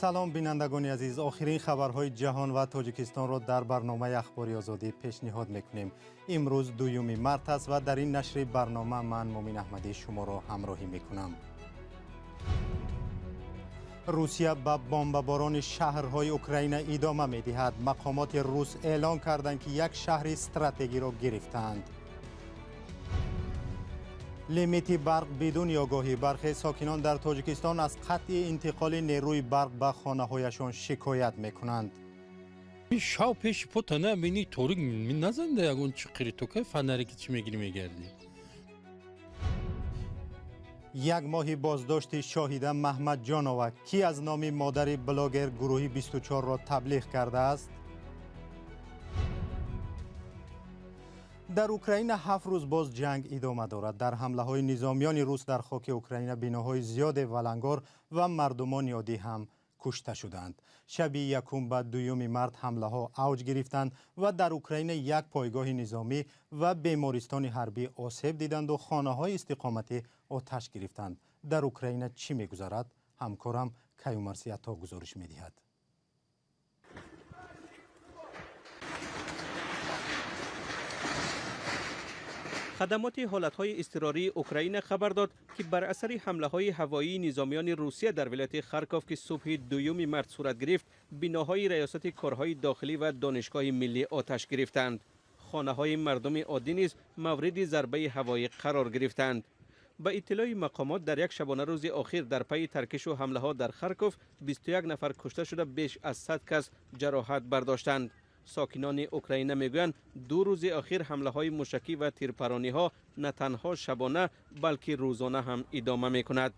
Салом, бинандагони азиз. Охирин хабарҳои ҷаҳон ва Тоҷикистонро дар барномаи Ахбори Озодӣ пешниҳод мекунем. Имрӯз 2 март аст ва дар ин нашри барнома ман, Мумин Аҳмадӣ, шуморо ҳамроҳӣ мекунам. Русия ба бомбаборони шаҳрҳои Украина идома медиҳад. Мақомоти рус эълон карданд, ки як шаҳри стратегиро гирифтаанд. Лимити барқ бидуни огоҳӣ: бархе сокинон дар Тоҷикистон аз қатъи интиқоли нерӯи барқ ба хонаҳояшон шикоят мекунанд. Шав пеши пота набини, торик назанда, ягон чиқири тока, фонарики чӣ мегирӣ, мегардӣ. Як моҳи боздошти Шоҳида Маҳмадҷонова: кӣ аз номи модари блогер гурӯҳи 24-ро таблиғ кардааст? Дар Украина 7 рӯз боз ҷанг идома дорад. Дар ҳамлаҳои низомиёни рус дар хоки Украина биноҳои зиёде валангор ва мардумони оддӣ ҳам кушта шуданд. Шаби якум ба 2 март ҳамлаҳо авҷ гирифтанд ва дар Украина як пойгоҳи низомӣ ва бемористони ҳарбӣ осеб диданду хонаҳои истиқоматӣ оташ гирифтанд. Дар Украина чӣ мегузарад? Ҳамкорам Каюмарси Ато гузориш медиҳад. Хадамоти ҳолатҳои изтирории Украина хабар дод, ки бар асари ҳамлаҳои ҳавоии низомиёни Русия дар вилояти Харков, ки субҳи 2 март сурат гирифт, биноҳои раёсати корҳои дохилӣ ва Донишгоҳи миллӣ оташ гирифтанд. Хонаҳои мардуми оддӣ низ мавриди зарбаи ҳавоӣ қарор гирифтанд. Ба иттилои мақомот, дар як шабонарӯзи охир дар пайи таркишу ҳамлаҳо дар Харков 21 нафар кушта шуда, беш аз 100 кас ҷароҳат бардоштанд. Сокинони Украина мегӯянд, 2 рӯзи охир ҳамлаҳои мушакӣ ва тирпарониҳо на танҳо шабона, балки рӯзона ҳам идома мекунад.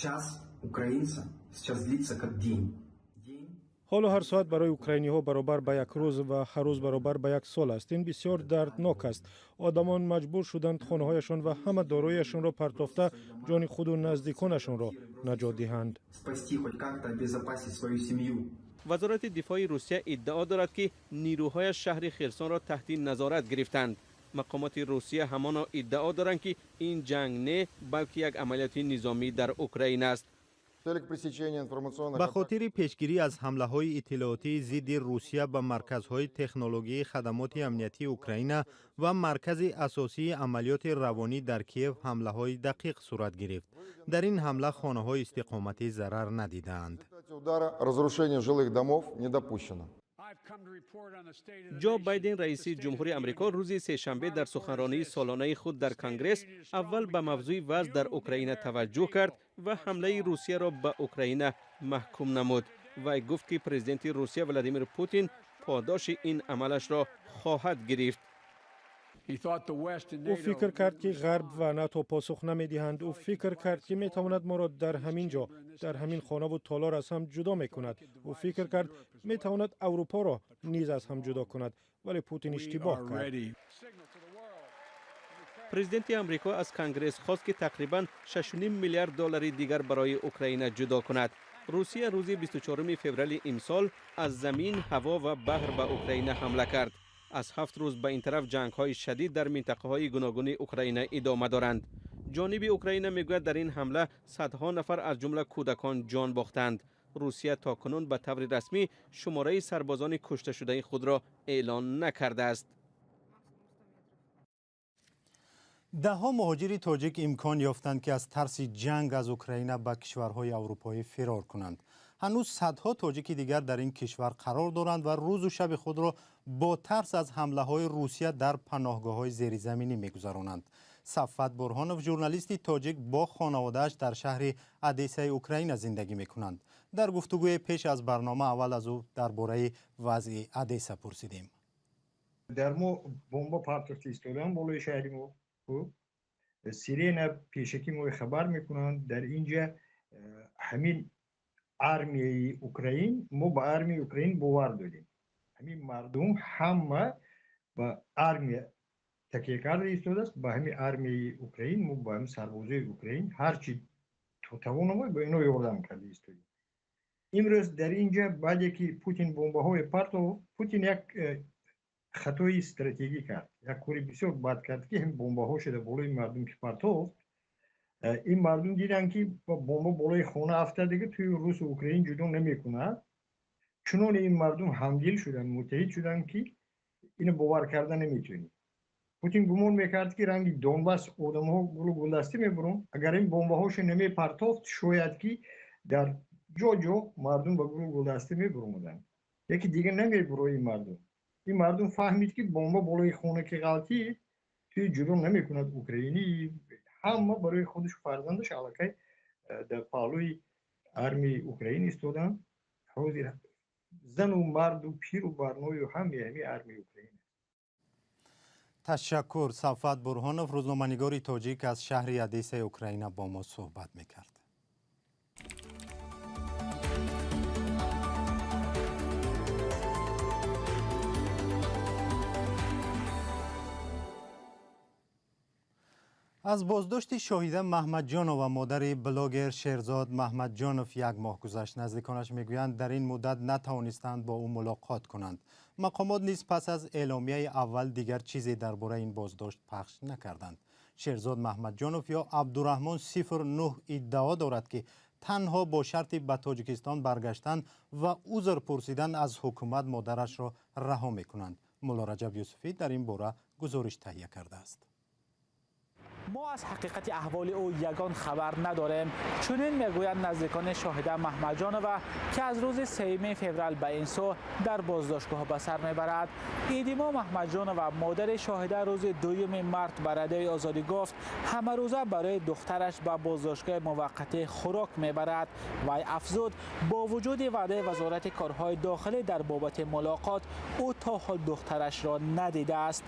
Час украинца сейчас длится как день. Ҳоло ҳар соат барои украиниҳо баробар ба як рӯз ва ҳар рӯз баробар ба як сол аст. Ин бисёр дарднок аст. Одамон маҷбур шуданд хонаҳояшон ва ҳама дороияшонро партофта, ҷони худу наздиконашонро наҷот диҳанд. Спасти, хоть как-то обезопасить свою семью. Вазорати дифои Русия иддао дорад, ки нирӯҳояш шаҳри Херсонро таҳти назорат гирифтанд. Мақомоти Русия ҳамоно иддао доранд, ки ин ҷанг не, балки як амалиёти низомӣ дар Украина аст. Ба хотири пешгирӣ аз ҳамлаҳои иттилоотии зидди Русия ба марказҳои технологии хадамоти амниятии Украина ва маркази асосии амалиёти равонӣ дар Киев ҳамлаҳои дақиқ сурат гирифт. Дар ин ҳамла хонаҳои истиқоматӣ зарар надидаанд. Разрушение жилых домов не допущено. Ҷо Байден, раиси ҷумҳури Амрико, рӯзи сешанбе дар суханронии солонаи худ дар Конгресс аввал ба мавзӯи вазъ дар Украина таваҷҷӯҳ кард ва ҳамлаи Русияро ба Украина маҳкум намуд. Вай гуфт, ки президенти Русия Владимир Путин подоши ин амалашро хоҳад гирифт. Ӯ фикр кард, ки Ғарб ва НАТО посух намедиҳанд. Ӯ фикр кард, ки метавонад моро дар ҳамин ҷо, дар ҳамин хонаву толор аз ҳам ҷудо мекунад. Ӯ фикр кард, метавонад Аврупоро низ аз ҳам ҷудо кунад, вале Путин иштибоҳ кард. Президенти Амрико аз Конгресс хост, ки тақрибан 6,5 миллиард доллари дигар барои Украина ҷудо кунад. Русия рӯзи 24 феврали имсол аз замин, ҳаво ва баҳр ба Украина ҳамла кард. Аз 7 рӯз ба ин тараф ҷангҳои шадид дар минтақаҳои гуногуни Украина идома доранд. Ҷониби Украина мегӯяд, дар ин ҳамла садҳо нафар, аз ҷумла кӯдакон, ҷон бохтанд. Русия то кунун ба таври расмӣ шумораи сарбозони кушташудаи худро эълон накардааст. Даҳҳо муҳоҷири тоҷик имкон ёфтанд, ки аз тарси ҷанг аз Украина ба кишварҳои аврупоӣ фирор кунанд. Ҳанӯз садҳо тоҷики дигар дар ин кишвар қарор доранд ва рӯзу шаби худро бо тарс аз ҳамлаҳои Русия дар паноҳгоҳҳои зеризаминӣ мегузаронанд. Сафват Бурҳонов, журналисти тоҷик, бо хонаводааш дар шаҳри Одессаи Украина зиндагӣ мекунанд. Дар гуфтугӯе пеш аз барнома аввал аз ӯ дар бораи вазъи Одесса пурсидем. Дар мо бомба партофта истодаанд болои шаҳри мо. Хуб, сирена пешакӣ мои хабар мекунанд. Дар инҷа ҳамин армияи Украин, мо ба армияи Украин бовар дорем. Ҳамин мардум ҳама ба армия такя карда истодааст, ба ҳамин армияи Украин. Мо ба ҳамин сарбозои Украин ҳарчи тавономой ба ино ёрдам карда истодем. Имрӯз дар инҷа, баъде ки Путин бомбаҳое партов, Путин як хатои стратегӣ кард, як кори бисёр бад кард, ки ҳамин бомбаҳо шуда болои мардум ки партофт. Ин мардум диданд, ки бомба болои хона афтад, дига туи русу украин ҷудо намекунад. Чуноне ин мардум ҳамдил шуданд, муттаҳид шуданд, ки ино бовар карда наметавонӣ. Путин гумон мекард, ки ранги Донбасс одамҳо гулу гулдастӣ мебуранд. Агар ин бомбаҳошо намепартофт, шояд ки дар ҷо ҷо мардум ба гулу гулдастӣ мебуромаданд. Яки дига намебуро ин мардум. Ин мардум фаҳмид, ки бомба болои хона ки ғалтид, туи ҷудо намекунад украинӣ. Ҳама барои худаш, фарзандаш аллакай дар паҳлӯи армияи Украина истоданд. Ҳозир зану марду, пиру барною ҳаме ҳами армияи Украина. Ташаккур. Сафат Бурҳонов, рӯзноманигори тоҷик, аз шаҳри Одессаи Украина бо мо суҳбат мекард. Аз боздошти Шоҳида Маҳмадҷонова, модари блогер Шерзод Маҳмадҷонов, як моҳ гузашт. Наздиконаш мегӯянд, дар ин муддат натавонистанд бо ӯ мулоқот кунанд. Мақомот низ пас аз эъломияи аввал дигар чизе дар бораи ин боздошт пахш накарданд. Шерзод Маҳмадҷонов ё Абдураҳмон 09 иддао дорад, ки танҳо бо шарти ба Тоҷикистон баргаштан ва узр пурсидан аз ҳукумат модарашро раҳо мекунанд. Муллораҷаб Юсуфӣ дар ин бора гузориш таҳия кардааст. Мо аз ҳақиқати аҳволи ӯ ягон хабар надорем, чунин мегӯянд наздикони Шоҳида Маҳмадҷонова, ки аз рӯзи 3 феврал ба ин сӯ дар боздоштгоҳ ба сар мебарад. Идимо Маҳмадҷонова, модари Шоҳида, рӯзи 2 март ба Радиои Озодӣ гуфт, ҳамарӯза барои духтараш ба боздоштгоҳи муваққатӣ хӯрок мебарад. Вай афзуд, бо вуҷуди ваъдаи Вазорати корҳои дохилӣ дар бобати мулоқот, ӯ то ҳол духтарашро надидааст.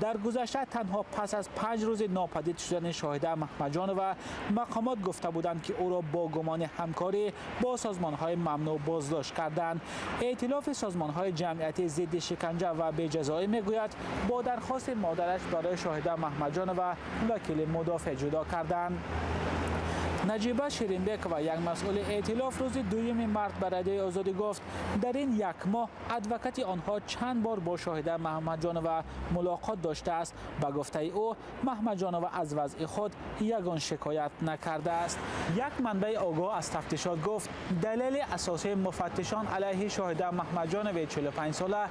Дар гузашта танҳо пас аз 5 рӯзи нопадид шудани Шоҳида Маҳмадҷонова мақомот гуфта буданд, ки ӯро бо гумони ҳамкорӣ бо созмонҳои мамнӯъ боздошт карданд. Эътилофи созмонҳои ҷамъиятӣ зидди шиканҷа ва беҷазоӣ мегӯяд, бо дархости модараш барои Шоҳида Маҳмадҷонова вакили мудофеъ ҷудо карданд. Наҷиба Ширинбекова, як масъули эътилоф, рӯзи 2 март ба Радиои Озодӣ гуфт, дар ин як моҳ адвокати онҳо чанд бор бо Шоҳида Маҳмадҷонова мулоқот доштааст. Ба гуфтаи ӯ, Маҳмадҷонова аз вазъи худ ягон шикоят накардааст. Як манбаи огоҳ аз тафтишот гуфт, далели асосии муфаттишон алайҳи Шоҳида Маҳмадҷоноваи 45 сола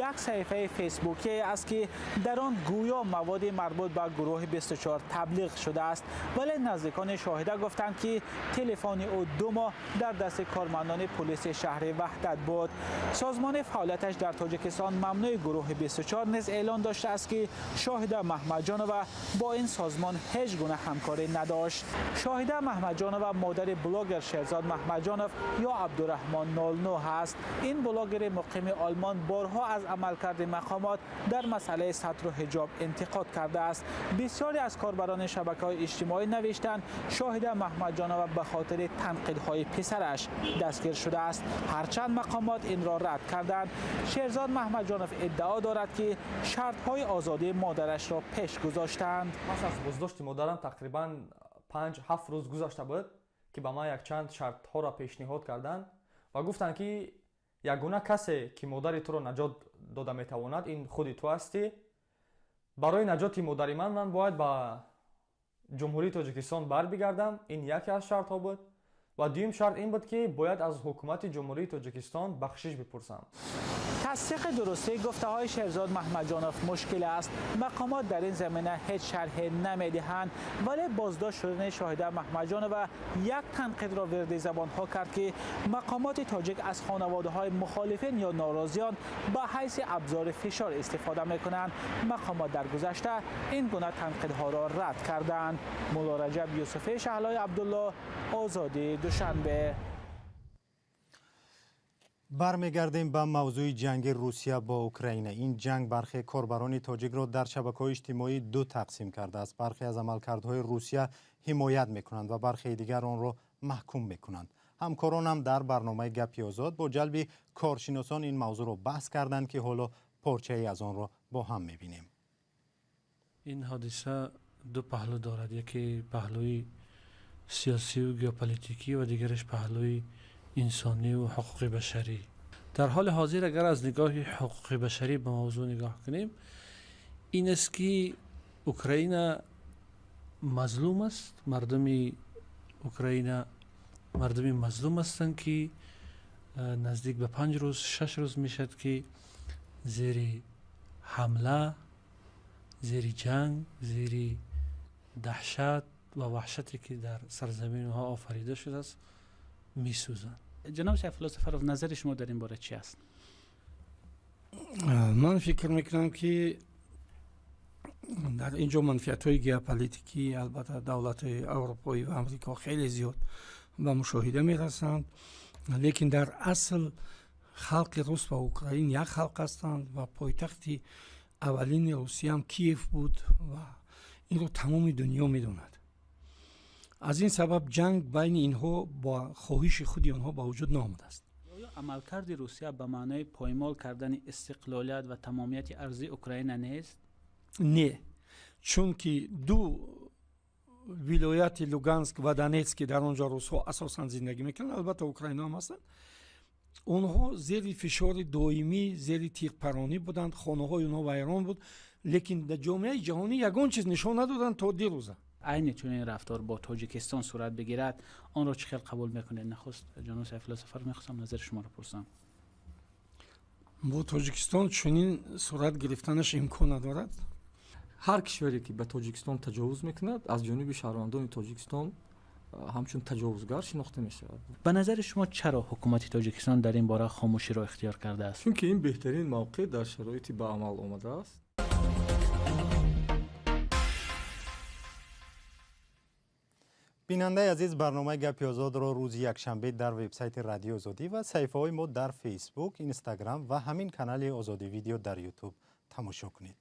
як саҳифаи фейсбукие аст, ки дар он гӯё маводи марбут ба гурӯҳи 24 таблиғ шудааст. Вале наздикони Шоҳида гуфтанд, ки телефони ӯ 2 моҳ дар дасти кормандони полиси шаҳри Ваҳдат буд. Созмони фаъолияташ дар Тоҷикистон мамнӯи гурӯҳи 24 низ эълон доштааст, ки Шоҳида Маҳмадҷонова бо ин созмон ҳеҷ гуна ҳамкорӣ надошт. Шоҳида Маҳмадҷонова модари блогер Шерзод Маҳмадҷонов ё Абдураҳмон 09 аст. Ин блогери муқими Олмон борҳо аз амалкарди мақомот дар масъалаи сатру ҳиҷоб интиқод кардааст. Бисёре аз корбарони шабакаҳои иҷтимоӣ навиштанд, Шоҳида Маҳмадҷонова ба хотири танқидҳои писараш дастгир шудааст, ҳарчанд мақомот инро рад карданд. Шерзод Маҳмадҷонов иддао дорад, ки шартҳои озодии модарашро пеш гузоштанд. Пас аз боздошти модарам тақрибан 5-7 рӯз гузашта буд, ки ба ман якчанд шартҳоро пешниҳод карданд ва гуфтанд, ки ягона касе, ки модари туро наҷот дода метавонад, ин худи ту ҳастӣ. Барои наҷоти модари ман ман бояд ба Ҷумҳурии Тоҷикистон барбигардам. Ин яке аз шартҳо буд ва дуюм шарт ин буд, ки бояд аз ҳукумати Ҷумҳурии Тоҷикистон бахшиш бипурсам. Тасдиқи дурустии гуфтаҳои Шерзод Маҳмадҷонов мушкил аст. Мақомот дар ин замина ҳеҷ шарҳе намедиҳанд. Вале боздошт шудани Шоҳида Маҳмадҷонова як танқидро вирди забонҳо кард, ки мақомоти тоҷик аз хонаводаҳои мухолифин ё норозиён ба ҳайси абзори фишор истифода мекунанд. Мақомот дар гузашта ин гуна танқидҳоро рад карданд. Муллораҷаб Юсуфӣ, Шаҳлои Абдулло, Озодӣ, Душанбе. Бармегардем ба мавзӯи ҷанги Русия бо Украина. Ин ҷанг бархе корбарони тоҷикро дар шабакаҳои иҷтимоӣ ду тақсим кардааст. Бархе аз амалкардҳои Русия ҳимоят мекунанд ва бархеи дигар онро маҳкум мекунанд. Ҳамкоронам дар барномаи «Гапи озод» бо ҷалби коршиносон ин мавзӯъро баҳс карданд, ки ҳоло порчае аз онро бо ҳам мебинем. Ин ҳодиса ду паҳлӯ дорад: яке паҳлӯи сиёсиву геополитикӣ ва дигараш паҳлӯи инсониву ҳуқуқи башарӣ. Дар ҳоли ҳозир, агар аз нигоҳи ҳуқуқи башарӣ ба мавзӯъ нигоҳ кунем, ин аст, ки Украина Мазлум аст. Мардуми Украина мардуми мазлум ҳастанд, ки наздик ба 5 рӯз, 6 рӯз мешавад, ки зери ҳамла, зери ҷанг, зери даҳшат ва ваҳшате, ки дар сарзамини онҳо офарида шудааст, месӯзанд. Ҷаноб Сайфулло Сафаров, назари шумо дар ин бора чӣ аст? Ман фикр мекунам, ки дар ин ҷо манфиатҳои геополитикӣ, албатта, давлатҳои аврупоӣ ва Амрико хеле зиёд ба мушоҳида мерасанд, лекин дар асл халқи рус ва украин як халқ ҳастанд ва пойтахти аввалини Русияам Киев буд ва инро тамоми дунё медонад. Аз ин сабаб ҷанг байни инҳо бо хоҳиши худи онҳо ба вуҷуд наомадааст. Оё амалкарди Русия ба маънои поймол кардани истиқлолият ва тамомияти арзии Украина нест? Не, чунки ду вилояти Луганск ва Донетск, ки дар он ҷо русҳо асосан зиндагӣ мекунанд, албатта, украинаам ҳастанд, онҳо зери фишори доимӣ, зери тирпаронӣ буданд, хонаҳои онҳо вайрон буд, лекин дар ҷомеаи ҷаҳонӣ ягон чиз нишон надоданд то дирӯза. Айни чунин рафтор бо Тоҷикистон сурат бигирад, онро чӣ хел қабул мекунед? Нахуст ҷаноб Сайфулло Сафаров, мехостам назари шуморо пурсам. Бо Тоҷикистон чунин сурат гирифтанаш имкон надорад. Ҳар кишваре, ки ба Тоҷикистон таҷовуз мекунад, аз ҷониби шаҳрвандони Тоҷикистон ҳамчун таҷовузгар шинохта мешавад. Ба назари шумо, чаро ҳукумати Тоҷикистон дар ин бора хомӯширо ихтиёр кардааст? Чунки ин беҳтарин мавқеъ дар шароити ба амал омадааст. Бинандаи азиз, барномаи Гапи Озодро рӯзи якшанбе дар вебсайти Радиои Озодӣ ва саҳифаҳои мо дар Фейсбук, Инстаграм ва ҳамин канали Озодӣ Видео дар Ютуб тамошо кунед.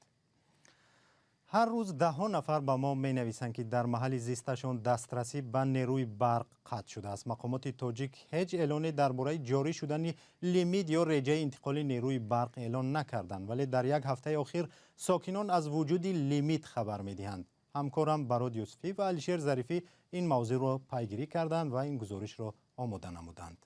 Ҳар рӯз даҳҳо нафар ба мо менависанд, ки дар маҳалли зисташон дастрасӣ ба нерӯи барқ қатъ шудааст. Мақомоти тоҷик ҳеҷ эълоне дар бораи ҷорӣ шудани лимит ё реҷаи интиқоли нерӯи барқ эълон накарданд, вале дар як ҳафтаи охир сокинон аз вуҷуди лимит хабар медиҳанд. Ҳамкорам Барод Юсуфӣ ва Алишер Зарифӣ ин мавзӯъро пайгирӣ карданд ва ин гузоришро омода намуданд.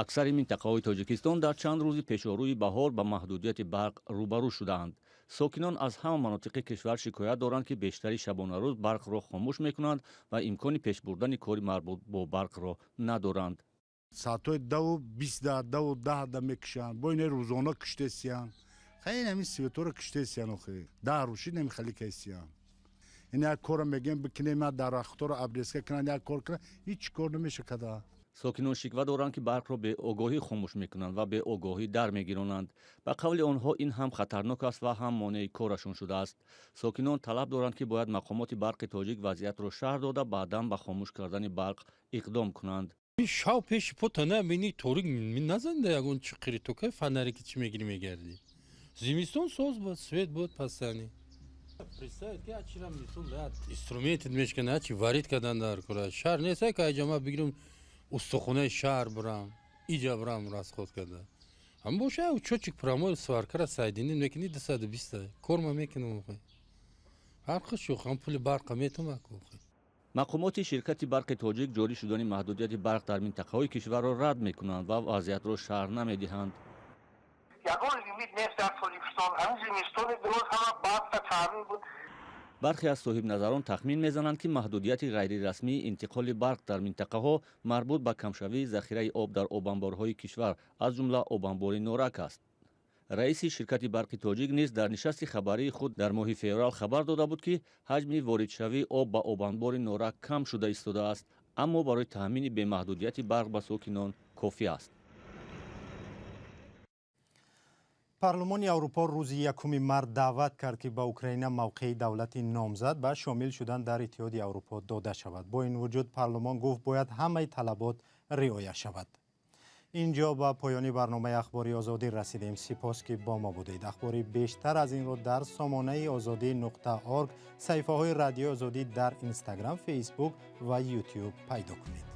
Аксари минтақаҳои Тоҷикистон дар чанд рӯзи пешорӯи баҳор ба маҳдудияти барқ рӯбарӯ шудаанд. Сокинон аз ҳама манотиқи кишвар шикоят доранд, ки бештари шабонарӯз барқро хомӯш мекунанд ва имкони пешбурдани кори марбут бо барқро надоранд. Соатҳои 10-у 20 да, 10-у 10 да мекушанд, бо ине рӯзона куштесиянд. Хеле ҳамин светоро куштесиян, охи 10 рӯз шид, нами хали кайсиян. Ин як корро мегӯем бикунем, як дарахторо обрезка кунанд, як кор кунанд, ҳеҷ кор намеша када. Сокинон шиква доранд, ки барқро беогоҳӣ хомӯш мекунанд ва беогоҳӣ дар мегиронанд. Ба қавли онҳо, ин ҳам хатарнок аст ва ҳам монеи корашон шудааст. Сокинон талаб доранд, ки бояд мақомоти барқи тоҷик вазъиятро шарҳ дода, баъдан ба хомӯш кардани барқ иқдом кунанд. Шав пеши пота набинӣ, торик назанда, ягон чиқири токай фонарики чӣ мегирӣ, мегардӣ. Зимистон соз буд, свет буд пастани. Представить ки ачира мисол инструментит мешкана, ачи варид кардан дар кора. Шаҳр нест, ки айҷа ма бигирам, устохонаи шаҳр бурам, иҷа бурам, расход карда. Ҳам боша, учётчик прямой сваркара соединить мекунӣ, 220 корма мекунам. Ҳар хуш ҳам пули барқа метумак. Мақомоти ширкати барқи тоҷик ҷорӣ шудани маҳдудияти барқ дар минтақаҳои кишварро рад мекунанд ва вазъиятро шарҳ намедиҳанд. Ягон лимит нест дар Тоҷикистон. Ҳамин зимистони дуруст ҳама барқта таъмин буд. Бархе аз соҳибназарон тахмин мезананд, ки маҳдудияти ғайрирасмии интиқоли барқ дар минтақаҳо марбут ба камшавии захираи об дар обанборҳои кишвар, аз ҷумла обанбори Норак аст. Раиси ширкати барқи тоҷик низ дар нишасти хабарии худ дар моҳи феврал хабар дода буд, ки ҳаҷми воридшавии об ба обанбори Норак кам шуда истодааст, аммо барои таъмини бемаҳдудияти барқ ба сокинон кофӣ аст. Парлумони Аврупо рӯзи 1 март даъват кард, ки ба Украина мавқеи давлати номзад ба шомил шудан дар Иттиҳоди Аврупо дода шавад. Бо ин вуҷуд парлумон гуфт, бояд ҳамаи талабот риоя шавад. Инҷо ба поёни барномаи Ахбори Озодӣ расидем. Сипос, ки бо мо будед. Ахбори бештар аз инро дар сомонаи озодӣ.орг, саҳифаҳои Радиои Озодӣ дар Инстаграм, Фейсбук ва Ютюб пайдо кунед.